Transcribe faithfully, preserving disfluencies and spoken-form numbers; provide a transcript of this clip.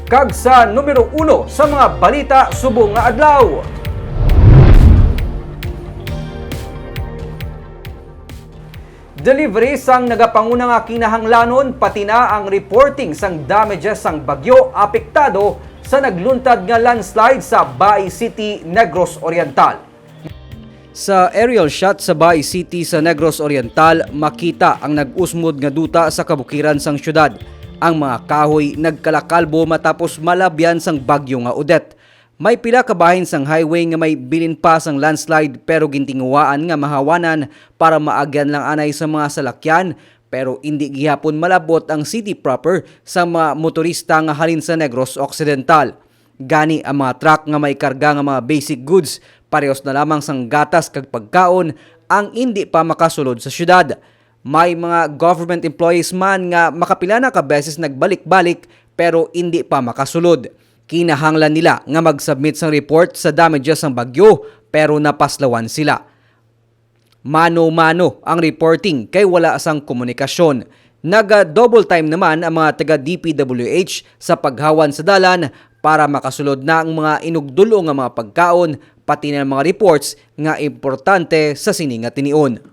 Kag sa numero uno sa mga balita subong nga adlaw. Delivery sang nagapanguna nga kinahanglanon, pati na ang reporting sang damages sang bagyo apektado sa nagluntad nga landslide sa Bai City, Negros Oriental. Sa aerial shot sa Bai City sa Negros Oriental, makita ang nag-usmod nga duta sa kabukiran sang syudad. Ang mga kahoy nagkalakalbo matapos malabyan sang bagyo nga Odette. May pila ka bahin sang highway nga may bilin pa sang landslide, pero gintinguhaan nga mahawanan para maagyan lang anay sa mga salakyan, pero indi gihapon malabot ang city proper sa mga motorista nga halin sa Negros Occidental. Gani, ang mga truck nga may karga nga mga basic goods, parehos na lamang sang gatas kag pagkaon, ang indi pa makasulod sa syudad. May mga government employees man nga makapila na ka beses nagbalik-balik pero indi pa makasulod. Kinahanglan nila nga mag-submit sang report sa damages sang bagyo, pero napaslawan sila. Mano-mano ang reporting kay wala sang komunikasyon. Naga-double time naman ang mga taga D P W H sa paghawan sa dalan para makasulod na ang mga inugdulo nga mga pagkaon, pati na ang mga reports nga importante sa sini nga tinion.